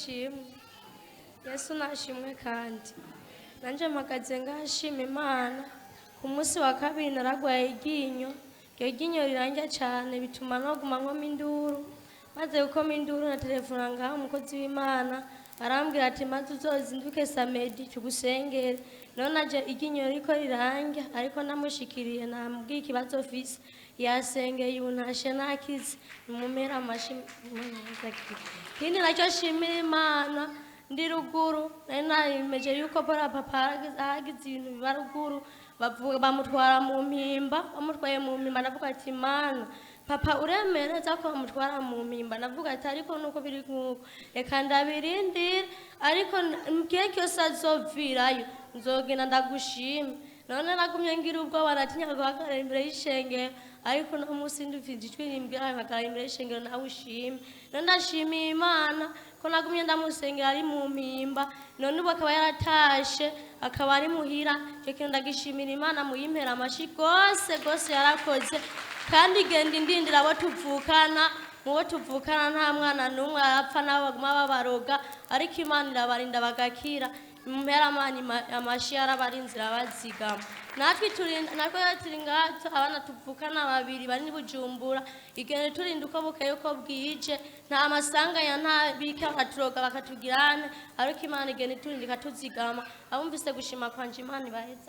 Nashimwe, Yesu nashimwe. Kandi nanjye mpagaze ngashima Imana. Ku munsi wa kabiri naragwaye iryinyo. Iryo ryinyo rirandya cyane, bituma noguma nkoma induru. Maze gukoma induru na telefona ngaho, umukozi w'Imana arambwira ati: "Maze uzozinduke samedi tugusengere." None aje iryinyo riko rirandya, ariko namushikiriye namubwiye ikibazo fise, yasengeye, ubu ntashe nakize. Nimumere amashi Imana yazakire. Ikindi nacyo nshimira Imana, ndi ruguru nari nayimeje yuko pora papa hagize ibintu biba ruguru, bavuga bamutwara mu mpimba. Bamutwaye mu mpimba, ndavuga ati: "Mana, papa uremereza ko bamutwara mu mpimba?" Ndavuga ati: "Ariko nuko biri nk'uko, reka ndabirindira, ariko mbwiye cyose azovirayo nzogenda ndagushima." None nagumye ngira ubwoba, natinya guhagarara imbere y'ishengero, ariko no munsi ndufite ijwi rimbwira mpagarara imbere y'ishengero nawe ushime. None ndashimiye Imana ko nagumye ndamusengera ari mu mpimba, none ubu akaba yaratashe, akaba ari muhira. Icyo kintu ndagishimira Imana, muyimpera amashi rwose rwose, yarakoze. Kandi genda indindira abo tuvukana, mu bo tuvukana nta mwana n'umwe arapfa, nabo baguma babaroga, ariko Imana irabarinda bagakira. Mumpera amashi, yarabarinze, irabazigama. Natwe turinda, natwe turi ngaha, abana tuvukana babiri bari i Bujumbura. Igenda turinda uko bukeye uko bwije, nta masanganya, nta bika bakaturoga bakatugirane, ariko Imana igenda iturinda ikatuzigama. Abumvise gushima kwanje, Imana ibaheza.